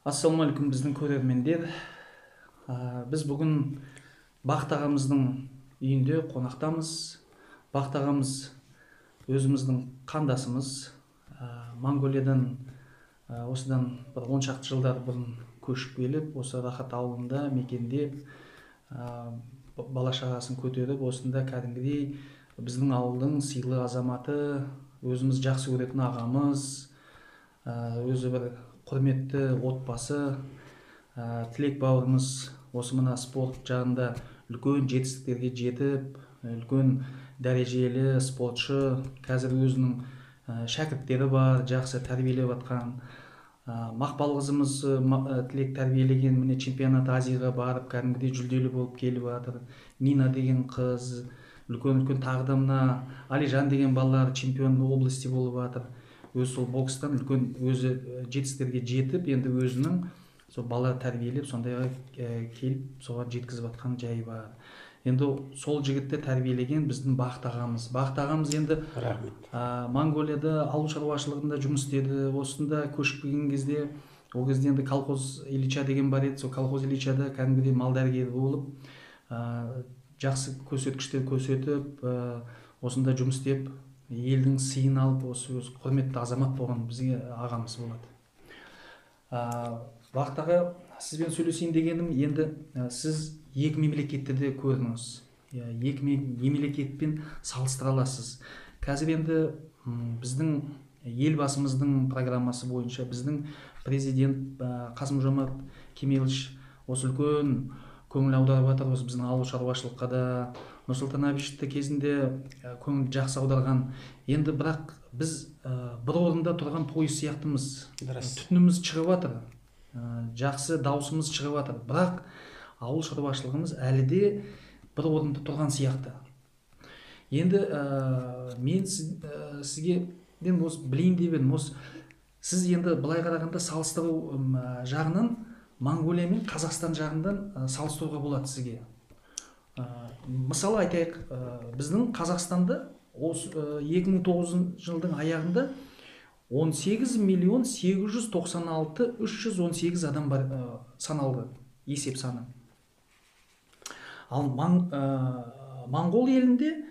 Ассалаумағалейкум, біздің көрермендер. Біз бүгін Бақыт ағамыздың үйінде қонақтамыз. Бақыт ағамыз өзіміздің қандасымыз. Монғолиядан осыдан бір 10 шақты жылдар бұрын көшіп келіп, осы Рахат ауылында мекендеп, бала шағасын көтеріп, осында кәдімгідей біздің ауылдың сыйлы азаматы, өзіміз жақсы көретін ағамыз, өзі бір құрметті отбасы, Тілек бауырымыз осы мына спорт жағында үлкен жетістіктерге жетіп, үлкен дәрежелі спортшы, қазір өзінің шәкірттері бар, жақсы тәрбиелеп жатқан. Мақпал қызымыз Тілек тәрбиелеген, міне чемпионат Азияға барып кәдімгідей жүлделі болып келіп жатыр. Нина деген қыз, үлкен-үлкен тағы да мына Алижан деген балалар чемпион области болып жатыр. Өзі сол бокстан үлкен өзі жетістіктерге жетіп, енді өзінің сол бала тәрбиелеп, сондайға келіп, соған жеткізіп жатқан жайы бар. Енді сол жігітті тәрбиелеген біздің Бақыт ағамыз. Бақыт ағамыз енді рахмет. Монғолияда ауыл шаруашылығында жұмыс істеді. Осында көшіп келген кезде, ол кезде енді колхоз Ильича деген бар еді. Сол колхоз Ильичада кәдімгідей мал дәрігері болып, жақсы көрсеткіштер көрсетіп, осында жұмыс істеп, елдің сыйын алып, осы өз құрметті азамат болған бізге ағамыз болады. Бақыт аға, сізбен сөйлесейін дегенім, енді сіз екі мемлекетті де көрдіңіз. Екі мемлекетпен салыстыра аласыз. Қазір енді біздің елбасымыздың программасы бойынша біздің президент Қасым-Жомарт Кемелович осы үлкен көңіл аударып жатыр, осы біздің ауыл шаруашылыққа да. Нұрсұлтан Әбішевті кезінде көңіл жақсы аударған. Енді бірақ біз бір орында тұрған пойыз сияқтымыз. Түтініміз шығып жатыр, жақсы даусымыз шығып жатыр. Бірақ ауыл шаруашылығымыз әлі де бір орында тұрған сияқты. Енді мен сізге мен осы білейін деп едім. Осы сіз енді былай қарағанда салыстыру жағынан Моңғолия мен Қазақстан жағынан салыстыруға болады сізге. Мысалы айтайық, біздің Қазақстанда осы 2009 жылдың аяғында 18 миллион 896 318 адам бар, саналды есеп саны. Ал Моңғол елінде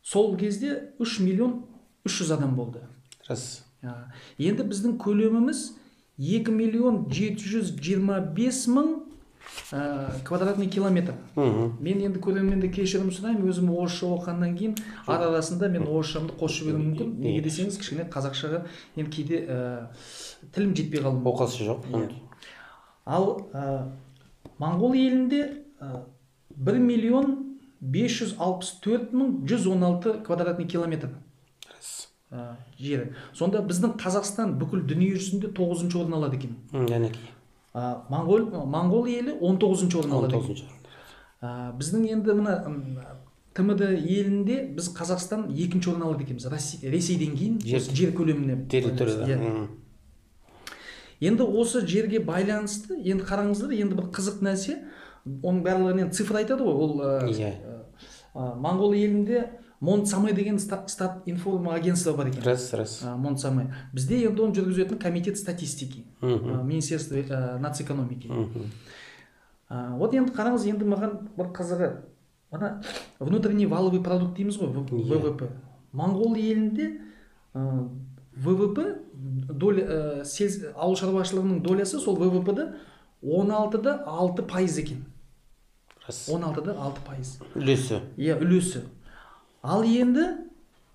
сол кезде 3 миллион 300 адам болды. Рас. Енді біздің көлеміміз 2 миллион 725 мың квадратный километр. Мен енді көрерменді кешірім сұраймын, өзім орысша оқығаннан кейін ара арасында мен орысшамды қосып жіберуім мүмкін. Неге десеңіз, кішкене қазақшаға енді кейде тілім жетпей қалуы мүмкін. Оқасы жоқ. Ал Моңғол елінде 1 миллион 564 мың 116 квадратный километр жері. Сонда біздің Қазақстан бүкіл дүние жүзінде 9-шы орын алады екен. Әнекей. Моңғол елі 19-шы орын алады екен. Біздің енді мына ТМД елінде біз Қазақстан 2-ші орын алады екенбіз. Ресейден кейін жер көлеміне. Территорияда. Енді осы жерге байланысты, енді қараңыздар, енді бір қызық нәрсе, оның барлығын енді цифр айтады ғой, ол Моңғол елінде Монцамай деген стат информ агентство бар екен. Рас, рас. Монцамай. Бізде енді оны жүргізетін комитет статистики, Министерство нацэкономики. Вот енді қараңыз, енді маған бір қызығы, мына внутренний валовый продукт дейміз ғой, ВВП. Моңғол елінде ВВП доля, ауыл шаруашылығының долясы сол ВВП-ді 16,6% екен. Рас. 16,6%. Үлесі. Иә, үлесі. Ал енді,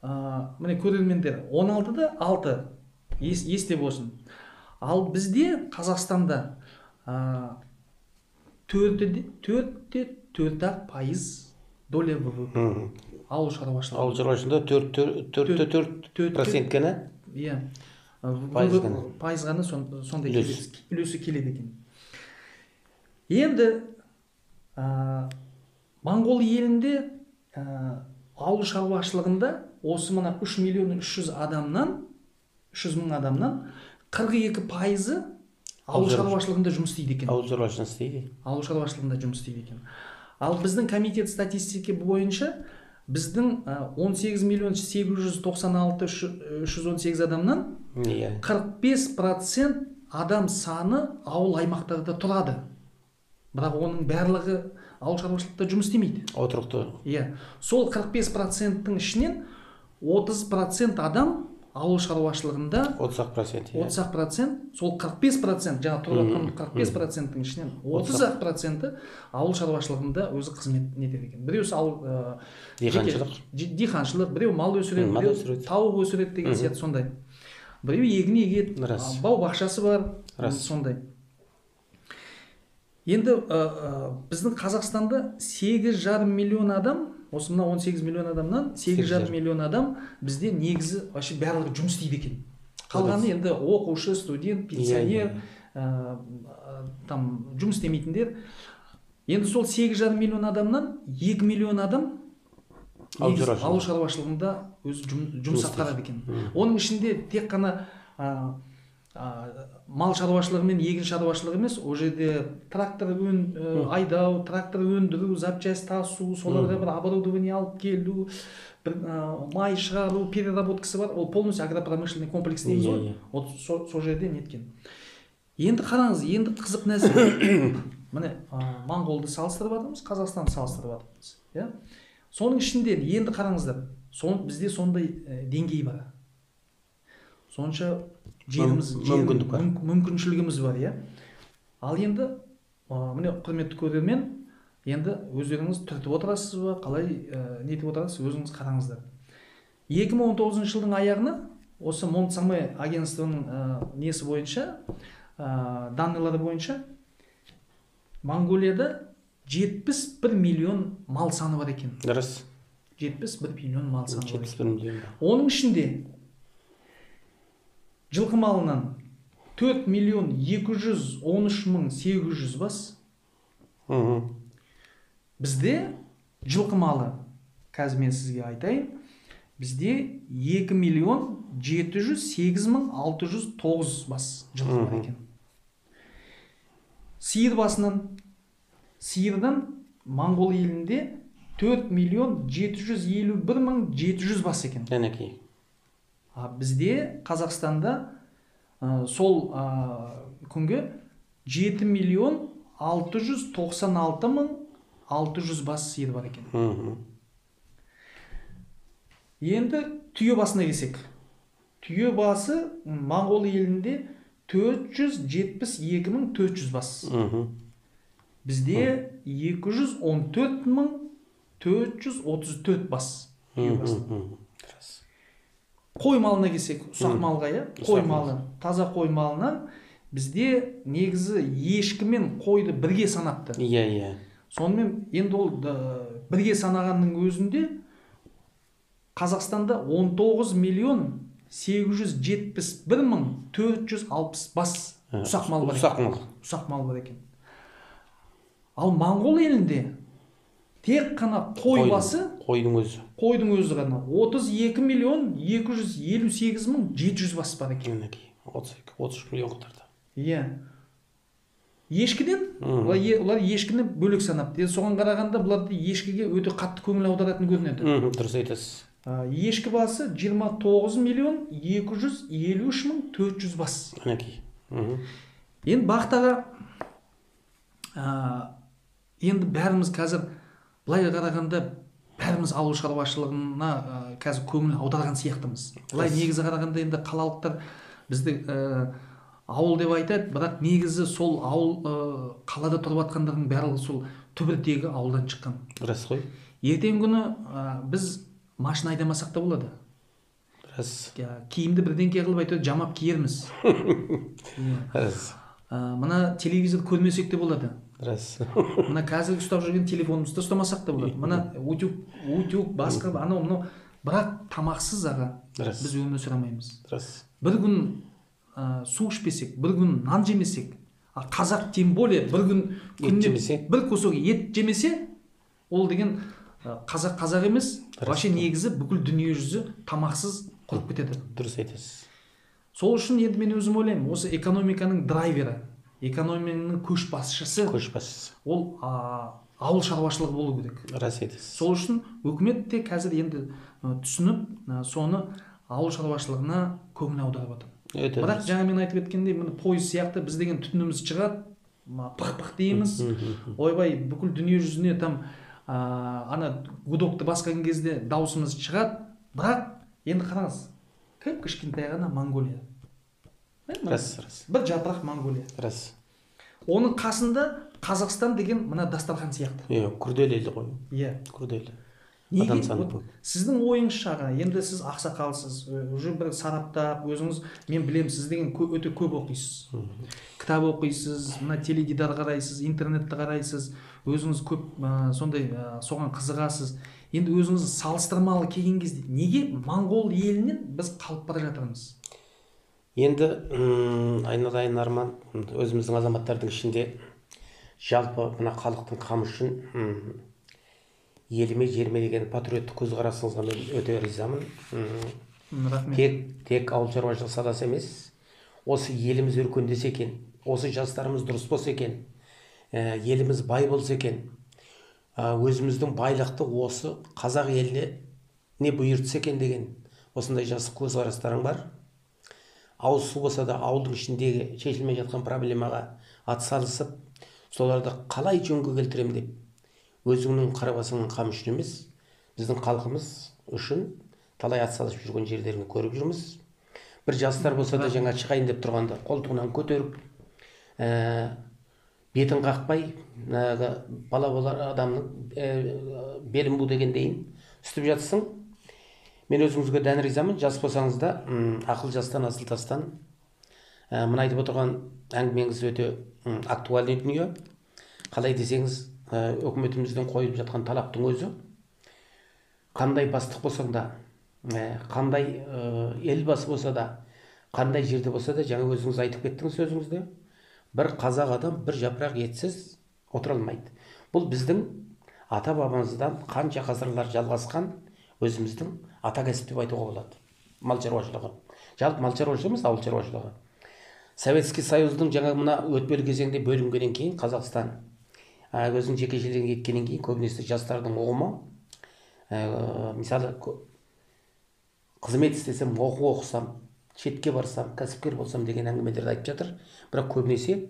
міне көрермендер, 16,6 есте болсын. Ал бізде Қазақстанда 4,4% доля ВВП. Ауыл шаруашылығы. Ауыл шаруашылығында 4,4% ғана? Иә. Пайыз ғана. Пайыз ғана сондай үлесі келеді екен. Енді Моңғол елінде ауыл шаруашылығында осы мына 3 миллион 300 адамнан, 300 мың адамнан 42% ауыл шаруашылығында жұмыс істейді екен. Ауыл шаруашылығында істейді. Ауыл шаруашылығында жұмыс істейді екен. Ал біздің комитет статистики бойынша біздің 18 миллион 896 318 адамнан 45% адам саны ауыл аймақтарда тұрады. Бірақ оның барлығы ауыл шаруашылықта жұмыс істемейді. Отырықты. Иә. Сол 45%-тің ішінен 30% адам ауыл шаруашылығында, 30%, иә. 30%, сол 45%, жаңа тұрып жатқан 45%-тің ішінен 30%-і ауыл шаруашылығында өзі қызмет нетеді екен. Біреусі ауыл диқаншылық, диқаншылық, біреу мал өсіреді, біреу тауық өсіреді деген сияқты сондай. Біреу егін егеді, бау бақшасы бар, сондай. Енді біздің Қазақстанда 8,5 миллион адам, осы мына 18 миллион адамнан 8,5 миллион адам бізде негізі вообще барлығы жұмыс істейді екен. Қалғаны енді оқушы, студент, пенсионер, там жұмыс істемейтіндер. Енді сол 8,5 миллион адамнан 2 миллион адам ауыл шаруашылығында өзі жұмыс атқарады екен. Оның ішінде тек қана мал шаруашылығы мен егін шаруашылығы емес, ол жерде трактор айдау, трактор өндіру, запчасть тасу, соларға бір оборудование алып келу, бір май шығару, переработкасы бар. Ол полностью агропромышленный комплекс дейміз ғой. Вот сол жерде неткен. Енді қараңыз, енді қызық нәрсе. Міне, Моңғолды салыстырып жатырмыз, Қазақстанды салыстырып жатырмыз, иә? Соның ішінде енді қараңыздар, бізде сондай деңгей бар. Сонша жеріміз, мүмкіндік бар. Мүмкіншілігіміз бар, иә. Ал енді міне, құрметті көрермен, енді өздеріңіз түртіп отырасыз ба, қалай нетіп отырасыз, өзіңіз қараңыздар. 2019 жылдың аяғына осы Монцаме агентствоның несі бойынша, данныйлары бойынша Моңғолияда 71 миллион мал саны бар екен. Дұрыс. 71 миллион мал саны бар. 71 миллион. Оның ішінде жылқы малынан 4 миллион 213 мың 800 бас. Бізде жылқы малы, қазір мен сізге айтайын, бізде 2 миллион 708 мың 609 бас жылқы бар екен. Сиыр басынан, сиырдан Моңғол елінде 4 миллион 751 мың 700 бас екен. Әнекей. Бізде Қазақстанда сол күнге 7 миллион 696 мың 600 бас сиыр бар екен. Енді түйе басына келсек. Түйе басы Моңғол елінде 472 мың 400 бас. Бізде 214 мың 434 бас түйе басы. Қой малына келсек, ұсақ малға, иә? Қой малы, таза қой малынан бізде негізі ешкі мен қойды бірге санапты. Иә, иә. Сонымен енді ол бірге санағанның өзінде Қазақстанда 19 миллион 871 мың 460 бас ұсақ мал бар. Ұсақ мал. Ұсақ мал бар екен. Ал Моңғол елінде тек қана қой басы, қойдың өзі. Қойдың өзі ғана 32 миллион 258 мың 700 бас бар екен. 32, 33 миллион қатарда. Иә. Ешкіден, олар ешкіні бөлек санапты. Енді соған қарағанда бұларды ешкіге өте қатты көңіл аударатын көрінеді. Дұрыс айтасыз. Ешкі басы 29 миллион 253 мың 400 бас. Мінекей. Енді Бақыт аға, енді бәріміз қазір былай қарағанда бәріміз ауыл шаруашылығына қазір көңіл аударған сияқтымыз. Былай негізі қарағанда енді қалалықтар бізді ауыл деп айтады, бірақ негізі сол ауыл, қалада тұрып жатқандардың барлығы сол түбіртегі ауылдан шыққан. Рас қой. Ертеңгі күні біз машина айдамасақ та болады. Рас. Киімді бірдеңке қылып әйтеуір жамап киерміз. Рас. Мына телевизор көрмесек те болады. Рас. Мына қазір ұстап жүрген телефонымызды ұстамасақ та болады. Мына утюг, басқа анау мынау, бірақ тамақсыз аға біз өмір сүре алмаймыз. Рас. Бір күн су ішпесек, бір күн нан жемесек, қазақ тем более бір күн күніне бір кусок ет жемесе, ол деген қазақ қазақ емес, вообще негізі бүкіл дүние жүзі тамақсыз құрып кетеді. Дұрыс айтасыз. Сол үшін енді мен өзім ойлаймын, осы экономиканың драйвері, экономиканың көшбасшысы, ол ауыл шаруашылығы болу керек. Рас айтасыз. Сол үшін үкімет те қазір енді түсініп, соны ауыл шаруашылығына көңіл аударып жатыр. Өте. Бірақ жаңа мен айтып кеткендей, міне пойыз сияқты біз деген түтініміз шығады, пық-пық дейміз. Ойбай, бүкіл дүние жүзіне там ана гудокты басқан кезде даусымыз шығады. Бірақ енді қараңыз, кіп кішкентай ғана Монголия. Рас, рас. Бір жапырақ Монголия. Рас. Оның қасында Қазақстан деген мына дастархан сияқты. Иә, күрделі ел ғой. Иә. Күрделі. Неге? Адам саны көп. Сіздің ойыңызша аға, енді сіз ақсақалсыз, уже бір сараптап, өзіңіз, мен білемін, сіз деген өте көп оқисыз. Кітап оқисыз, мына теледидар қарайсыз, интернетті қарайсыз, өзіңіз көп сондай соған қызығасыз. Енді өзіңіз салыстырмалы келген кезде неге моңғол елінен біз қалып бара жатырмыз? Енді айналайын Арман, өзіміздің азаматтардың ішінде жалпы мына халықтың қамы үшін еліме, жеріме деген патриоттық көзқарасыңызға мен өте ризамын. Рахмет. Тек ауыл шаруашылық саласы емес, осы еліміз өркендесе екен, осы жастарымыз дұрыс болса екен, еліміз бай болса екен, өзіміздің байлықты осы қазақ еліне не бұйыртса екен деген осындай жақсы көзқарастарың бар. Ауыз су болса да ауылдың ішіндегі шешілмей жатқан проблемаға атсалысып, соларды қалай жөнге келтірем деп өзіңнің қара басыңның қамы үшін емес, біздің халқымыз үшін талай атсалысып жүрген жерлерін көріп жүрміз. Бір жастар болса да жаңа шығайын деп тұрғанда қолтығынан көтеріп, бетін қақпай, бала болар адамның белін бу дегендейін үстіп жатсың. Мен өзіңізге дән ризамын. Жас болсаңыз да, ақыл жастан, асыл тастан. Мына айтып отырған әңгімеңіз өте актуальный дүние. Қалай десеңіз, үкіметіміздің қойып жатқан талаптың өзі қандай бастық болсаң да, қандай елбасы болса да, қандай жерде болса да, жаңа өзіңіз айтып кеттіңіз сөзіңізде, бір қазақ адам бір жапырақ етсіз отыра алмайды. Бұл біздің ата-бабамыздан қанша ғасырлар жалғасқан өзіміздің ата кәсіп деп айтуға болады. Мал шаруашылығы. Жалпы мал шаруашылығы емес, ауыл шаруашылығы. Советский Союздың жаңа мына өтпелі кезеңде бөлінгеннен кейін Қазақстан өзінің жекешелігіне кеткеннен кейін көбінесе жастардың ұғымы, мысалы, қызмет істесем, оқу оқысам, шетке барсам, кәсіпкер болсам деген әңгімелерді айтып жатыр. Бірақ көбінесе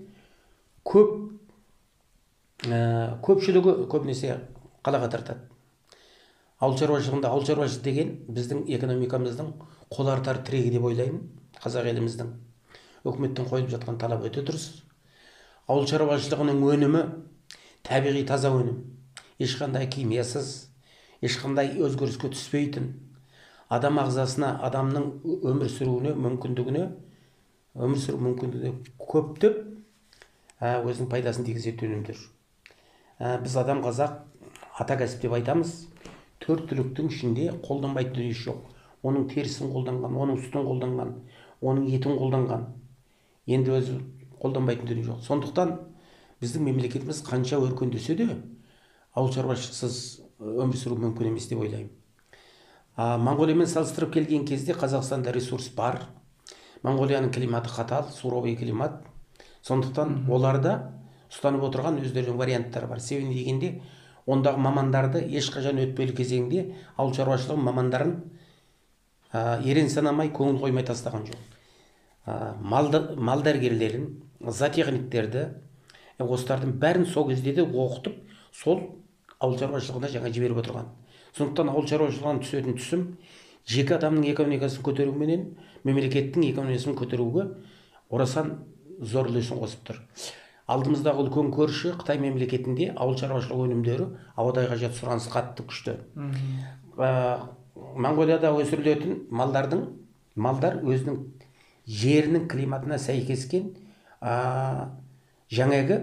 көпшілігі көбінесе қалаға тартады. Ауыл шаруашылығында ауыл шаруашылығы деген біздің экономикамыздың қол артар тірегі деп ойлаймын. Қазақ еліміздің үкіметтің қойып жатқан талабы өте дұрыс. Ауыл шаруашылығының өнімі табиғи таза өнім. Ешқандай химиясыз, ешқандай өзгеріске түспейтін, адам ағзасына, адамның өмір сүруіне мүмкіндігіне, өмір сүру мүмкіндігіне көптеп өзінің пайдасын тигізетін өнімдер. Біз адам қазақ ата кәсіп деп айтамыз. Төрт түліктің ішінде қолданбайтын дүниесі жоқ. Оның терісін қолданған, оның сүтін қолданған, оның етін қолданған. Енді өзі қолданбайтын дүние жоқ. Сондықтан біздің мемлекетіміз қанша өркендесе де ауыл шаруашылықсыз өмір сүру мүмкін емес деп ойлаймын. Моңғолиямен салыстырып келген кезде Қазақстанда ресурс бар. Моңғолияның климаты қатал, суровый климат. Сондықтан оларда ұстанып отырған өздерінің варианттары бар. Себебі дегенде ондағы мамандарды ешқашан өтпелі кезеңде ауыл шаруашылығы мамандарын ерен санамай, көңіл қоймай тастаған жоқ. Мал дәрігерлерін, зоотехниктерді, осылардың бәрін сол кезде де оқытып, сол ауыл шаруашылығына жаңа жіберіп отырған. Сондықтан ауыл шаруашылығынан түсетін түсім жеке адамның экономикасын көтеруменен мемлекеттің экономикасын көтеруге орасан зор үлесін қосып тұр. Алдымыздағы үлкен көрші Қытай мемлекетінде ауыл шаруашылығы өнімдері ауадай қажет сұраныс қатты күшті. Моңғолияда өсірілетін малдар өзінің жерінің климатына сәйкескен жаңағы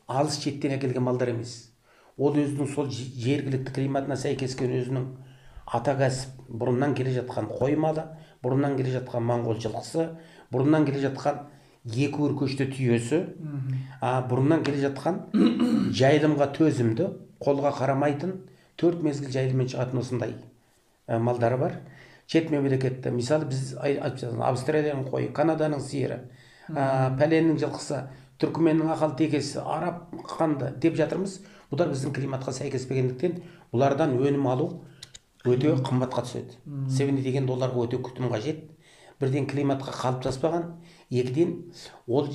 алыс шеттен әкелген малдар емес. Ол өзінің сол жергілікті климатына сәйкескен өзінің ата кәсіп бұрыннан келе жатқан қой малы, бұрыннан келе жатқан моңғол жылқысы, бұрыннан келе жатқан екі өркешті түйесі, бұрыннан келе жатқан жайылымға төзімді, қолға қарамайтын, төрт мезгіл жайылыммен шығатын осындай малдары бар. Шет мемлекетте, мысалы біз айтып жатқан Австралияның қойы, Канаданың сиыры, пәленнің жылқысы, түркіменнің ақал текесі, араб қанды деп жатырмыз. Бұлар біздің климатқа сәйкеспегендіктен бұлардан өнім алу өте қымбатқа түседі. Себебі дегенде оларға өте күтім қажет. Бірден климатқа қалыптаспаған, екіден ол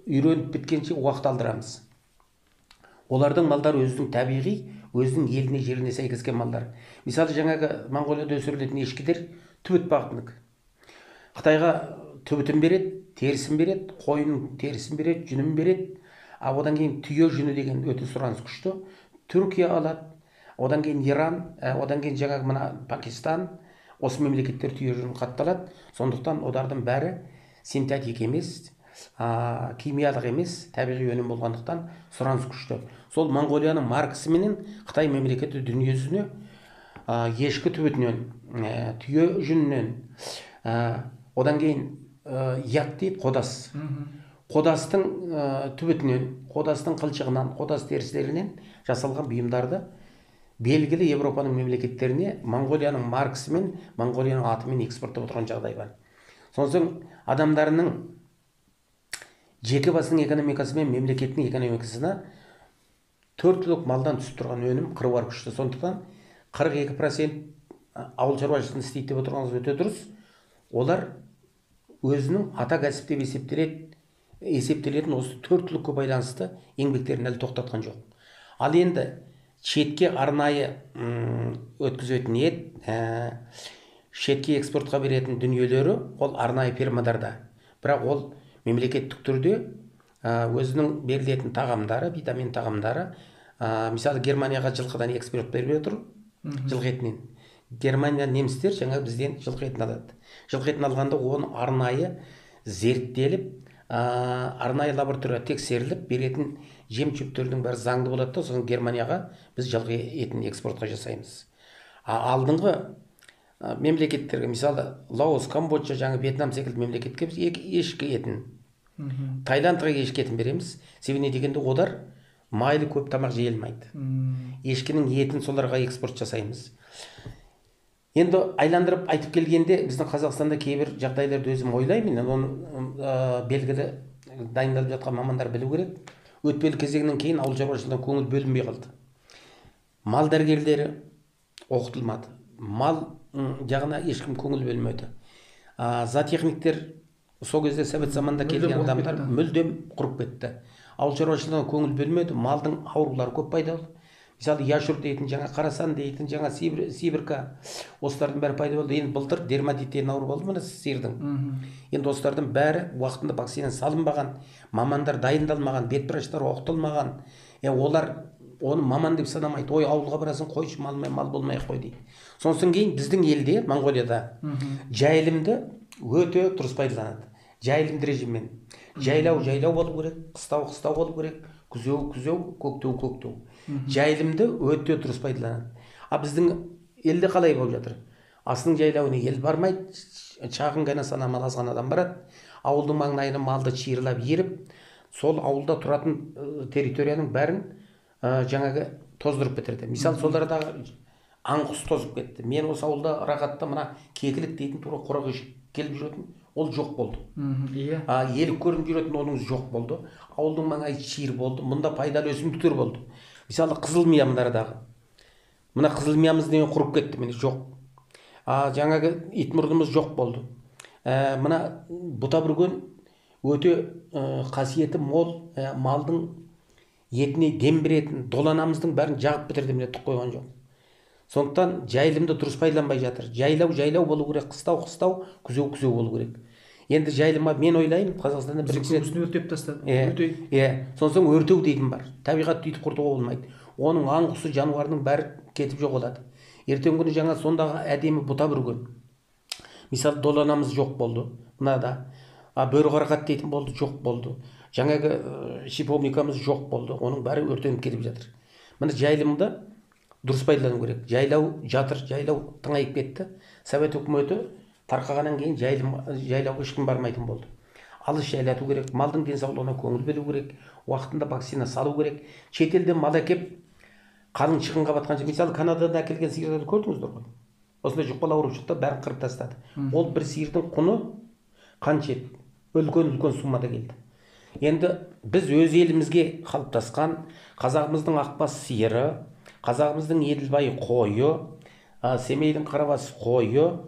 үйреніп біткенше уақыт алдырамыз. Олардың малдары өзінің табиғи, өзінің еліне, жеріне сәйкескен малдар. Мысалы, жаңағы Моңғолияда өсірілетін ешкілер түбіт бағытыныкі. Қытайға түбітін береді, терісін береді, қойының терісін береді, жүнін береді. А одан кейін түйе жүні деген өте сұраныс күшті. Түркия алады, одан кейін Иран, одан кейін жаңағы мына Пакистан, осы мемлекеттер түйе жүнін қатты алады. Сондықтан олардың бәрі синтетик емес, химиялық емес, табиғи өнім болғандықтан сұраныс күшті. Сол Моңғолияның маркасыменен Қытай мемлекеті дүниежүзіне ешкі түбітінен, түйе жүнінен, одан кейін як дейді, қодас. Қодастың түбітінен, қодастың қылшығынан, қодас терістерінен жасалған бұйымдарды белгілі Европаның мемлекеттеріне Моңғолияның маркасымен, Моңғолияның атымен экспорттап отырған жағдай бар. Сонсоң адамдарының жеке басының экономикасы мен мемлекеттің экономикасына төрт түлік малдан түсіп тұрған өнім қыруар күшті. Сондықтан 42% ауыл шаруашылығын істейді деп отырғаныңыз өте дұрыс. Олар өзінің ата кәсіп деп есептелетін осы төрт түлікке байланысты еңбектерін әлі тоқтатқан жоқ. Ал енді шетке арнайы өткізетін ет, шетке экспортқа беретін дүниелері ол арнайы фермадарда. Бірақ ол мемлекеттік түрде өзінің берілетін тағамдары, витамин тағамдары, мысалы Германияға жылқыдан экспорт беріп отыр, жылқы етінен. Германия немістер жаңа бізден жылқы етін алады. Жылқы етін алғанда оны арнайы зерттеліп, арнайы лаборатория тексеріліп беретін жем шөптердің бәрі заңды болады да, сосын Германияға біз жылқы етін экспортқа жасаймыз. Алдыңғы мемлекеттерге, мысалы Лаос, Камбоджа, жаңа Вьетнам секілді мемлекетке біз ешкі етін, Таиландқа ешкі етін береміз. Себебі не дегенде олар майлы көп тамақ жей алмайды. Ешкінің етін соларға экспорт жасаймыз. Енді айландырып айтып келгенде, біздің Қазақстанда кейбір жағдайларды өзім ойлаймын, оны белгілі дайындалып жатқан мамандар білу керек. Өтпелі кезеңнен кейін ауыл шаруашылығына көңіл бөлінбей қалды. Мал дәрігерлері оқытылмады. Мал жағына ешкім көңіл бөлмеді. Зоотехниктер сол кезде совет заманында келген адамдар мүлдем құрып кетті. Ауыл шаруашылығына көңіл бөлмеді, малдың аурулары көп пайда болды. Мысалы, яшур дейтін, жаңа қарасан дейтін, жаңа сибирка, осылардың бәрі пайда болды. Енді былтыр дерматит деген ауру болды мына сиырдың. Енді осылардың бәрі уақытында вакцина салынбаған, мамандар дайындалмаған, ветврачтар оқытылмаған. Олар оны маман деп санамайды. Ой, ауылға барасың, қойшы, мал болмай қой дейді. Сосын кейін біздің елде, Моңғолияда жайылымды өте дұрыс пайдаланады. Жайылымды режиммен. Жайлау жайлау болу керек, қыстау қыстау болу керек, күзеу күзеу, көктеу көктеу. Жайылымды өте дұрыс пайдаланады. А біздің елде қалай болып жатыр? Асының жайлауына ел бармайды, шағын ғана сана мал азған адам барады. Ауылдың маңайына малды шиырлап еріп, сол ауылда тұратын территорияның бәрін жаңағы тоздырып бітірді. Мысалы, солардағы аң құс тозып кетті. Мен осы ауылда рахатта мына кекілік дейтін тура қораға келіп жүретін, ол жоқ болды. Елік көрініп жүретін оның жоқ болды. Ауылдың маңайы шиыр болды. Мұнда пайдалы өсімдіктер болды. Мысалы, қызыл мия мынадағы. Мына қызыл миямыз деген құрып кетті, міне жоқ. Жаңағы итмұрнымыз жоқ болды. Мына бұта бүрген өте қасиеті мол малдың етіне дем беретін доланамыздың бәрін жағып бітірді, міне түк қойған жоқ. Сондықтан жайылымды дұрыс пайдаланбай жатыр. Жайлау жайлау болу керек, қыстау қыстау, күзеу күзеу болу керек. Енді жайылымға мен ойлаймын, Қазақстанда бірінші рет өртеп тастады. Иә, сонсоң өртеу дейтін бар. Табиғатты өйтіп құртуға болмайды. Оның аң құсы, жануарының бәрі кетіп жоғалады. Ертеңгі күні жаңа сондағы әдемі бұта бүрген. Мысалы, доланамыз жоқ болды. Мынада бөрі қарақат дейтін болды, жоқ болды. Жаңағы шиповникамыз жоқ болды. Оның бәрі өртеніп кетіп жатыр. Міне жайылымды дұрыс пайдалану керек. Жайлау жатыр, жайлау тыңайып кетті. Совет үкіметі тарқағаннан кейін жайлауға ешкім бармайтын болды. Алыс жайлату керек, малдың денсаулығына көңіл бөлу керек, уақытында вакцина салу керек. Шетелден мал әкеп қалың шығынға батқанша, мысалы, Канададан әкелген сиырларды көрдіңіздер ғой. Осындай жұқпалы ауру шықты, бәрін қырып тастады. Ол бір сиырдың құны қанша еді? Үлкен-үлкен суммада келді. Енді біз өз елімізге қалыптасқан қазағымыздың ақбас сиыры, қазағымыздың Еділбай қойы, Семейдің қарабас қойы,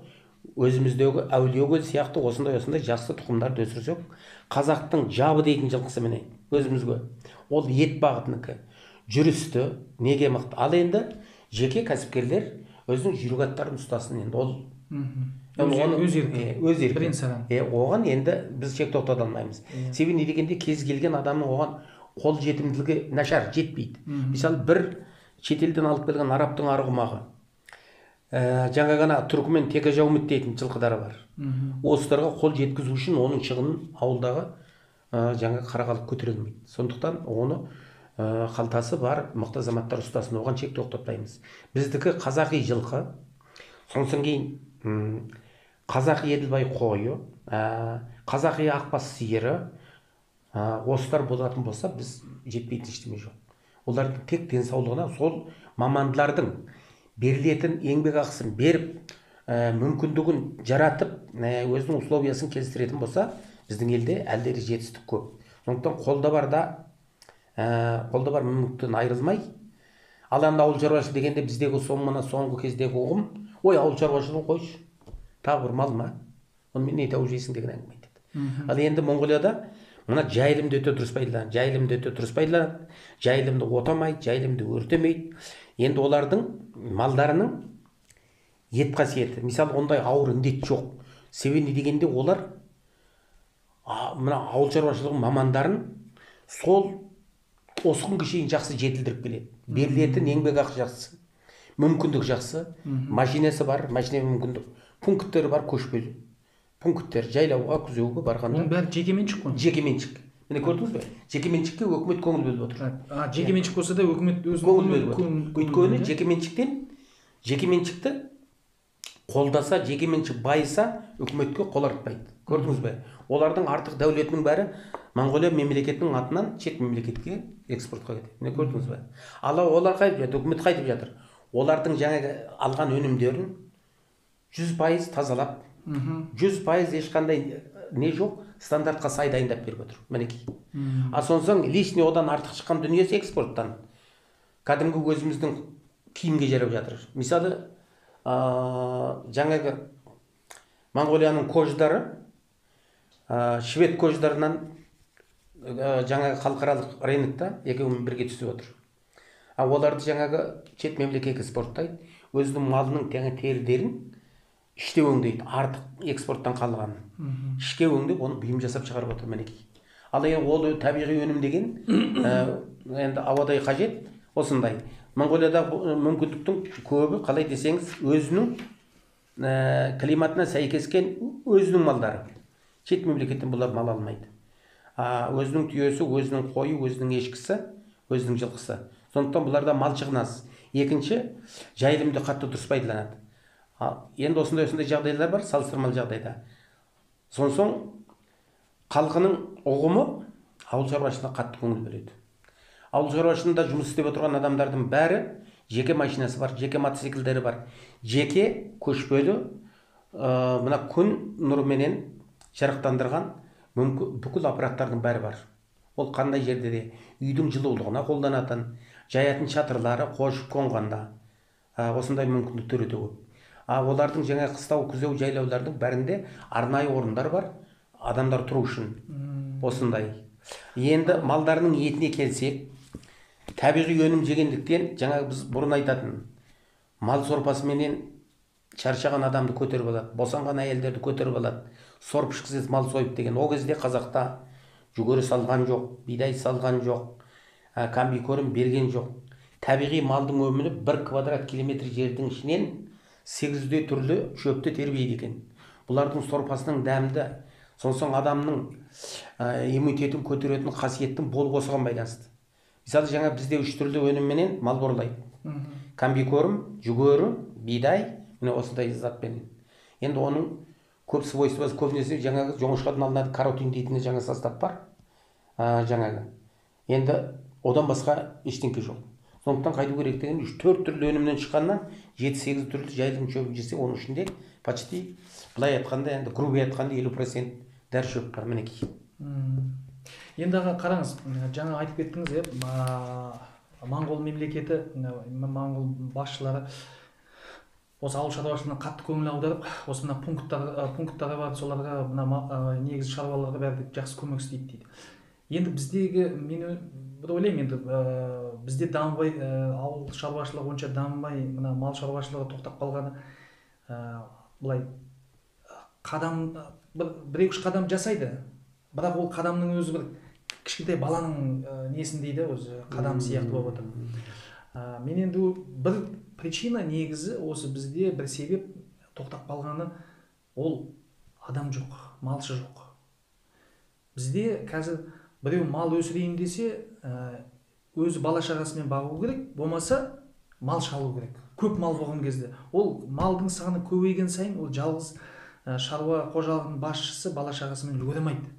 Өзіміздегі Әулиекөл сияқты осындай жақсы тұқымдарды өсірсек, қазақтың жабы дейтін жылқысы міне өзімізге. Ол ет бағытынікі. Жүрісті неге мықты. Ал енді жеке кәсіпкерлер өзінің жүйрік аттарын ұстасын енді ол. Өз еркі. Өз еркі. Бірен-саран. Оған енді біз шек тоқтата алмаймыз. Себебі не дегенде кез келген адамның оған қол жетімділігі нашар, жетпейді. Мысалы, бір шетелден алып келген арабтың арғымағы, жаңа ғана түркімен текежаумыт дейтін жылқыдары бар. Осыларға қол жеткізу үшін оның шығынын ауылдағы жаңа қара халық көтере алмайды. Сондықтан оны қалтасы бар мықты азаматтар ұстасын, оған шек тоқтатпаймыз. Біздікі қазақи жылқы, сосын кейін қазақи Еділбай қойы, қазақи ақбас сиыры, осылар болатын болса, біз жетпейтін ештеме жоқ. Олардың тек денсаулығына сол мамандардың берілетін еңбек ақысын беріп, мүмкіндігін жаратып, өзінің условиясын келістіретін болса, біздің елде әлде де жетістік көп. Сондықтан қолда бар да, қолда бар мүмкіндіктен айырылмай, ал енді ауыл шаруашылығы дегенде біздегі мына соңғы кездегі ұғым, ой, ауыл шаруашылығын қойшы, тағы бір мал ма, онымен не тауып жейсің деген әңгіме айтады. Ал енді Моңғолияда мына жайылымды өте дұрыс пайдаланады, жайылымды өте дұрыс пайдаланады, жайылымды отамайды, жайылымды өртемейді. Енді олардың малдарының ет қасиеті, мысалы, ондай ауыр індет жоқ. Себебі не дегенде олар мына ауыл шаруашылығы мамандарын сол осы күнге шейін жақсы жетілдіріп келеді. Берілетін еңбек ақы жақсы, мүмкіндік жақсы, машинасы бар, машина мүмкіндік, пункттері бар, көшпелі пункттер, жайлауға, күзеуге барғанда. Оның бәрі жекеменшік қой. Жекеменшік. Міне көрдіңіз бе? Жекеменшікке өкімет көңіл бөліп отыр. Жекеменшік болса да өкімет өзінің көңіл бөліп отыр. Өйткені жекеменшікті қолдаса, жекеменшік байыса, өкіметке қол артпайды. Көрдіңіз бе? Олардың артық дәулетінің бәрі Моңғолия мемлекетінің атынан шет мемлекетке экспортқа кетеді. Міне көрдіңіз бе? Ал олар қайтып жатыр, өкімет қайтып жатыр. Олардың жаңағы алған өнімдерін 100% тазалап, 100% ешқандай не жоқ, стандартқа сай дайындап беріп отыр. Мінекей. А сонсоң лишний одан артық шыққан дүниесі экспорттан. Кәдімгі өзіміздің киімге жарап жатыр. Мысалы, жаңағы Моңғолияның кождары, швед кождарынан жаңағы халықаралық рынокта екеуімен бірге түсіп отыр. А оларды жаңағы шет мемлекетке экспорттайды, өзінің малының терілерін іште өңдейді, артық экспорттан қалғанын. Ішке өңдеп, оны бұйым жасап шығарып отыр мінекей. Ал енді ол табиғи өнім деген енді ауадай қажет осындай. Моңғолияда мүмкіндіктің көбі, қалай десеңіз, өзінің климатына сәйкескен өзінің малдары. Шет мемлекеттен бұлар мал алмайды. Өзінің түйесі, өзінің қойы, өзінің ешкісі, өзінің жылқысы. Сондықтан бұларда мал шығыны аз. Екінші, жайылымды қатты дұрыс пайдаланады. Енді осындай жағдайлар бар, салыстырмалы жағдайда. Сонсоң халқының ұғымы ауыл шаруашылығына қатты көңіл бөледі. Ауыл шаруашылығында жұмыс істеп отырған адамдардың бәрі жеке машинасы бар, жеке мотоциклдері бар, жеке көшпелі мына күн нұрыменен жарықтандырған бүкіл аппараттардың бәрі бар. Ол қандай жерде де үйдің жылулығына қолданатын, жаятын шатырлары қошып қонғанда осындай мүмкіндіктер өте көп. Олардың жаңа қыстау, күзеу, жайлаулардың бәрінде арнайы орындар бар, адамдар тұру үшін осындай. Енді малдарының етіне келсек, табиғи өнім жегендіктен, жаңа біз бұрын айтатын, мал сорпасыменен шаршаған адамды көтеріп алады, босанған әйелдерді көтеріп алады, сорып шықсыз мал сойып деген. Ол кезде қазақта жүгері салған жоқ, бидай салған жоқ, комбикорм берген жоқ. Табиғи малдың өмірі 1 квадрат километр жердің ішінен 800 түрлі шөпті тербейді екен. Бұлардың сорпасының дәмді, сонсоң адамның иммунитетін көтеретін қасиеттің болып осыған байланысты. Мысалы, жаңа бізде 3 түрлі өнімменен мал борлайды. Комбикорм, жүгері, бидай, міне осындай затпен. Енді оның көп свойствосы, көбінесе жаңағы жоңышқадан алынады каротин дейтін жаңа состав бар. Жаңағы. Енді одан басқа ештеңке жоқ. Сондықтан қайту керек деген 3-4 түрлі өнімнен шыққаннан 7-8 түрлі жайылым шөбін жесе, оның ішінде почти былай айтқанда, енді грубо айтқанда 50% дәрі шөп бар мінекей. Енді аға қараңыз, жаңа айтып кеттіңіз, Моңғол мемлекеті, моңғол басшылары Осы ауыл шаруашылығына қатты көңіл аударып, осы мына пункттарға барып, соларға мына негізі шаруаларға бәрі жақсы көмек істейді дейді. Енді біздегі, мен бір ойлаймын, енді бізде дамымай, ауыл шаруашылығы онша дамымай, мына мал шаруашылығы тоқтап қалғаны, былай қадам, бір екі үш қадам жасайды, бірақ ол қадамның өзі бір кішкентай баланың несіндей де, өзі қадам сияқты болып отыр. Мен енді бір причина негізі осы бізде бір себеп тоқтап қалғаны, ол адам жоқ, малшы жоқ. Бізде қазір біреу мал өсірейін десе, өзі бала шағасымен бағу керек, болмаса мал шалу керек. Көп мал болған кезде, ол малдың саны көбейген сайын ол жалғыз шаруа қожалығының басшысы бала шағасымен үлгере алмайды.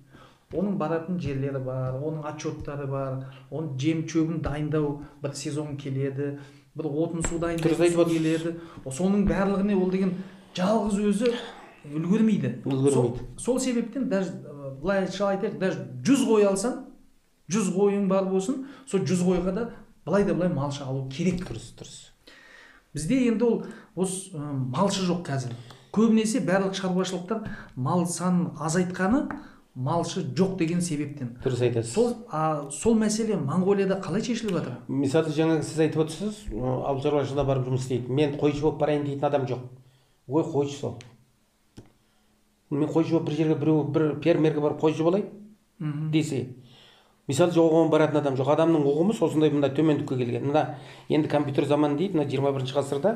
Оның баратын жерлері бар, оның отчеттары бар, оның жем шөбін дайындау бір сезон келеді, бір отын су дайындау келеді. Соның барлығіне ол деген жалғыз өзі үлгермейді. Сол себептен даже былайша айтайық, даже 100 қой алсаң, 100 қойың бар болсын, сол 100 қойға да былай да былай малшы алу керек. Дұрыс. Бізде енді ол осы малшы жоқ қазір. Көбінесе барлық шаруашылықтар мал санын азайтқаны малшы жоқ деген себептен. Дұрыс айтасыз. Сол мәселе Моңғолияда қалай шешіліп жатыр? Мысалы, жаңа сіз айтып отырсыз, ауыл шаруашылығына барып жұмыс істейді. Мен қойшы болып барайын дейтін адам жоқ. Ой, қойшы сол. Мен қойшы болып бір жерге біреу, бір фермерге барып қойшы болайын десе. Мысалы, оған баратын адам жоқ. Адамның ұғымы осындай мына төмендікке келген. Мына енді компьютер заманы дейді, мына 21 ғасырда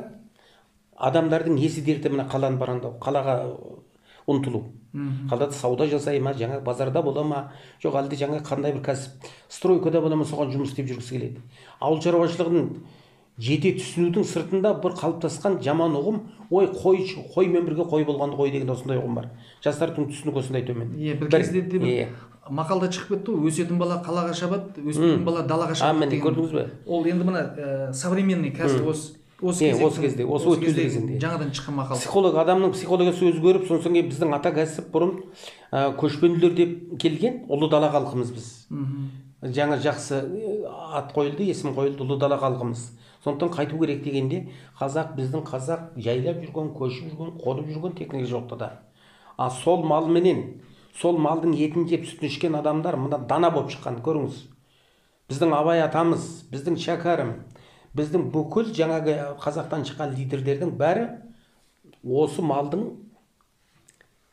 адамдардың есі дерті мына қаланы барандау, қалаға ұмтылу. Қалада сауда жасай ма, жаңа базарда бола ма, жоқ әлде жаңа қандай бір кәсіп, стройкада бола ма, соған жұмыс істеп жүргісі келеді. Ауыл шаруашылығын жете түсінудің сыртында бір қалыптасқан жаман ұғым, ой, қойшы, қоймен бірге қой болғанды қой деген осындай ұғым бар. Жастардың түсінігі осындай төмен. Бір кезде де бір мақалда шығып кетті ғой, өсетін бала қалаға шабады, өспейтін бала далаға шабады деген. Көрдіңіз бе? Ол енді мына современный қазір осы осы кезде, осы өткен кезеңде жаңадан шыққан мақал. Психолог, адамның психологиясы өзгеріп, сосын кейін біздің ата кәсіп бұрын көшпенділер деп келген ұлы дала халқымыз біз. Жаңа жақсы ат қойылды, есім қойылды, ұлы дала халқымыз. Сондықтан қайту керек дегенде, қазақ, біздің қазақ жайлап жүрген, көшіп жүрген, қонып жүрген техника жоқты да. А сол малменен, сол малдың етін жеп, сүтін ішкен адамдар мына дана болып шыққан, көріңіз. Біздің Абай атамыз, біздің Шәкәрім, біздің бүкіл жаңағы қазақтан шыққан лидерлердің бәрі осы малдың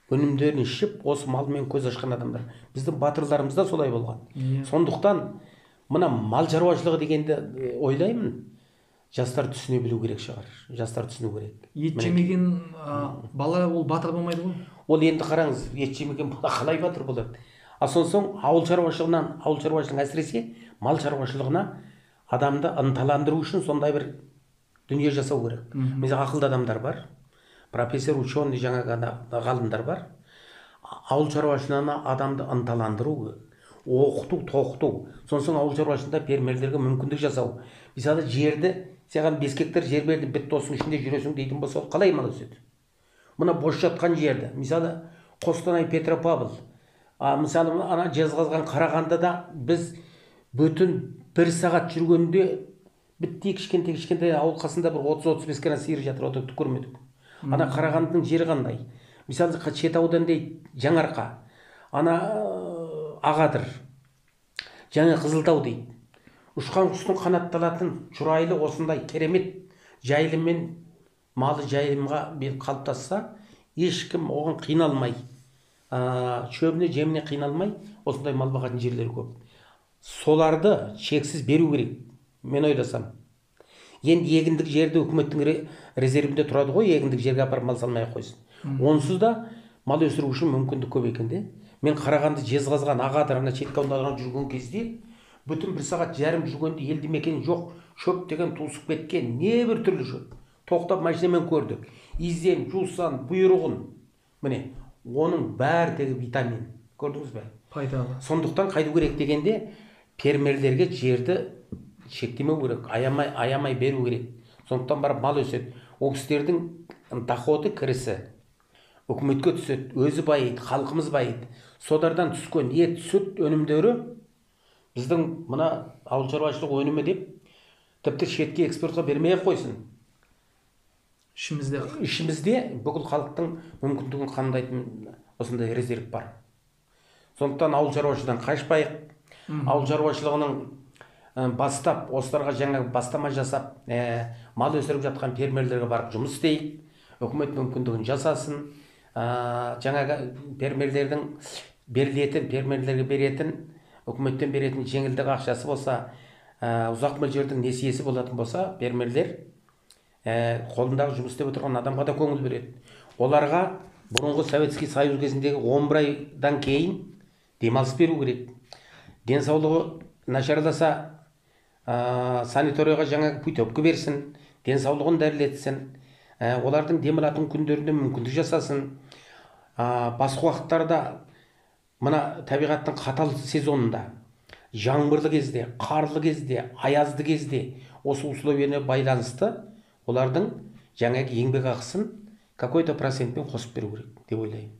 өнімдерін ішіп, осы малмен көз ашқан адамдар. Біздің батырларымыз да солай болған. Сондықтан мына мал шаруашылығы дегенді ойлаймын, жастар түсіне білу керек шығар. Жастар түсіну керек. Ет жемеген бала ол батыр болмайды ғой. Ол енді қараңыз, ет жемеген бала қалай батыр болады? А сонсоң ауыл шаруашылығынан, ауыл шаруашылығына әсіресе мал шаруашылығына адамды ынталандыру үшін сондай бір дүние жасау керек. Мысалы, ақылды адамдар бар, профессор, ученый, жаңағы ғалымдар бар. Ауыл шаруашылығына адамды ынталандыру, оқыту, тоқыту. Сонсоң ауыл шаруашылығында фермерлерге мүмкіндік жасау. Мысалы, жерді саған 5 гектар жер бердім, бітті, осының ішінде жүресің дейтін болса, ол қалай мал өседі? Мына бос жатқан жерді, мысалы, Қостанай, Петропавл, мысалы, ана Жезқазған, Қарағандыда біз бүтін бір сағат жүргенде бітті, кішкентай ауыл қасында бір 30-35 қана сиыр жатыр, оны түк көрмедік. Ана Қарағандының жері қандай? Мысалы, шет аудан дейді, Жаңарқа, ана Ағадыр, жаңа Қызылтау дейді. Ұшқан құстың қанатталатын шұрайлы осындай керемет жайылыммен малы жайылымға қалыптасса, ешкім оған қиналмай, шөбіне, жеміне қиналмай осындай мал бағатын жерлер көп. Соларды шексіз беру керек, мен ойласам. Енді егіндік жерді үкіметтің резервінде тұрады ғой, егіндік жерге апарып мал салмай қойсын. Онсыз да мал өсіру үшін мүмкіндік көп екен де. Мен Қарағанды, Жезқазған, Ағадыр, ана шеткі аудандардан жүрген кезде бүтін бір сағат жарым жүргенде елді мекен жоқ, шөп деген тусып кеткен, небір түрлі шөп. Тоқтап машинамен көрдік. Изен, жусан, бұйрығын. Міне, оның бәрі тегі витамин. Көрдіңіз бе? Пайдалы. Сондықтан қайту керек дегенде фермерлерге жерді шектемеу керек, аямай беру керек. Сондықтан барып мал өседі. Ол кісілердің доходы, кірісі үкіметке түседі, өзі байиды, халқымыз байиды. Солардан түскен ет, сүт өнімдері біздің мына ауыл шаруашылық өнімі деп тіпті шетке экспортқа бермей ақ қойсын. Ішімізде бүкіл халықтың мүмкіндігін қамдайтын осындай резерв бар. Сондықтан ауыл шаруашылығынан қашпайық. Ауыл шаруашылығының бастап, осыларға жаңа бастама жасап, мал өсіріп жатқан фермерлерге барып жұмыс істейік. Үкімет мүмкіндігін жасасын. Жаңағы фермерлердің берілетін, фермерлерге беретін, үкіметтен беретін жеңілдік ақшасы болса, ұзақ мөлшердің несиесі болатын болса, фермерлер қолындағы жұмыс істеп отырған адамға да көңіл бөледі. Оларға бұрынғы Советский Союз кезіндегі 11 айдан кейін демалыс беру керек. Денсаулығы нашарласа, санаторийға жаңа путевка берсін, денсаулығын дәрілетсін, олардың демалатын күндерінде мүмкіндік жасасын. Басқа уақыттарда мына табиғаттың қатал сезонында, жаңбырлы кезде, қарлы кезде, аязды кезде осы условияны байланысты олардың жаңағы еңбек ақысын какой-то процентпен қосып беру керек деп ойлаймын.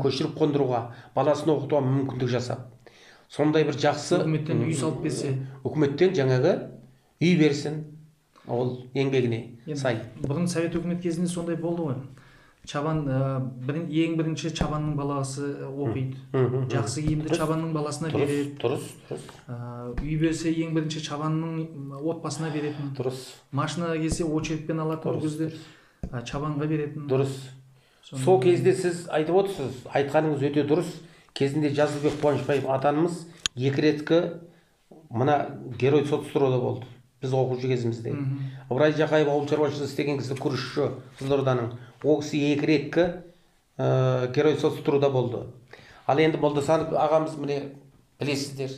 Көшіріп қондыруға, баласын оқытуға мүмкіндік жасап, сондай бір жақсы үкіметтен үй салып берсе, үкіметтен жаңағы үй берсін, ол еңбегіне сай. Бұрын Совет үкімет кезінде сондай болды ғой. Чабан ең бірінші чабанның баласы оқиды. Жақсы киімді чабанның баласына береді. Дұрыс, дұрыс. Үй берсе ең бірінші чабанның отбасына беретін. Дұрыс. Машина келсе очередьпен алатын, ол кезде чабанға беретін. Дұрыс. Сол кезде сіз айтып отырсыз, айтқаныңыз өте дұрыс. Кезінде Жазылбек Қуанышбаев атамыз 2 реткі мына герой соцстрода болды. Біз оқушы кезімізде. Ыбырай Жақаев ауыл шаруашылығы істеген кісі, күрішші Қызылорданың. Ол кісі 2 реткі герой соцтруда болды. Ал енді Молдасанов ағамыз міне білесіздер.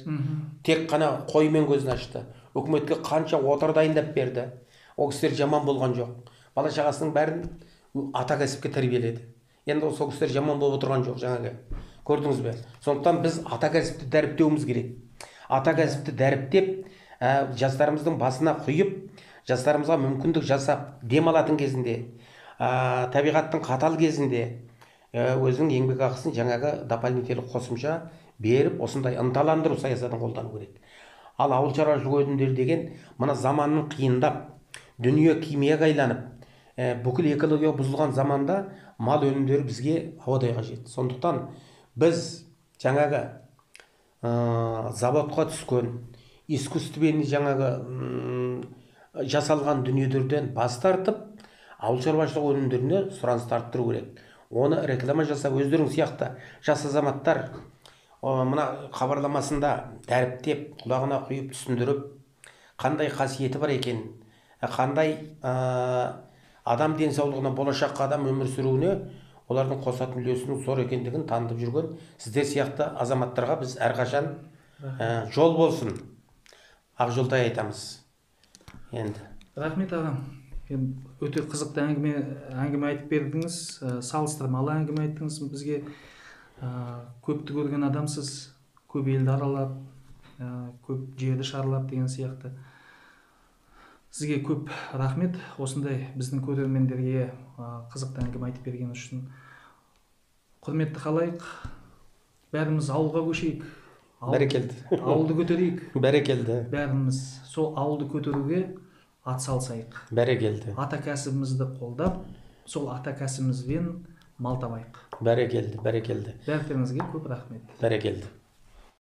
Тек қана қоймен көзін ашты. Үкіметке қанша отар дайындап берді. Ол кісілер жаман болған жоқ. Бала шағасының бәрін ата кәсіпке тәрбиеледі. Енді сол кісілер жаман болып отырған жоқ жаңағы. Көрдіңіз бе? Сондықтан біз ата кәсіпті дәріптеуіміз керек. Ата кәсіпті дәріптеп, жастарымыздың басына құйып, жастарымызға мүмкіндік жасап, демалатын кезінде, табиғаттың қатал кезінде өзінің еңбек ақысын жаңағы дополнительный қосымша беріп, осындай ынталандыру саясатын қолдану керек. Ал ауыл шаруашылығы өнімдері деген мына заманның қиындап, дүние химияға айланып, бүкіл экология бұзылған заманда мал өнімдері бізге ауадай қажет. Сондықтан біз жаңағы заводқа түскен, искусственный жаңағы жасалған дүниелерден бас тартып, ауыл шаруашылығы өнімдеріне сұранысты арттыру керек. Оны реклама жасап, өздерің сияқты жас азаматтар мына хабарламасында дәріптеп, құлағына құйып түсіндіріп, қандай қасиеті бар екен, қандай адам денсаулығына, болашаққа адам өмір сүруіне олардың қосатын үлесінің зор екендігін танытып жүрген сіздер сияқты азаматтарға біз әрқашан жол болсын, ақ жолдай айтамыз. Енді рахмет ағам. Енді өте қызықты әңгіме айтып бердіңіз, салыстырмалы әңгіме айттыңыз бізге. Көпті көрген адамсыз, көп елді аралап, көп жерді шарлап деген сияқты. Сізге көп рахмет, осындай біздің көрермендерге қызықты әңгіме айтып берген үшін. Құрметті халайық, бәріміз ауылға көшейік. Бәрекелді. Ауылды көтерейік. Бәрекелді. Бәріміз сол ауылды көтеруге ат салсайық. Бәрекелді. Ата кәсібімізді қолдап, сол ата кәсібімізбен мал табайық. Бәрекелді, бәрекелді. Бәріңізге көп рахмет. Бәрекелді.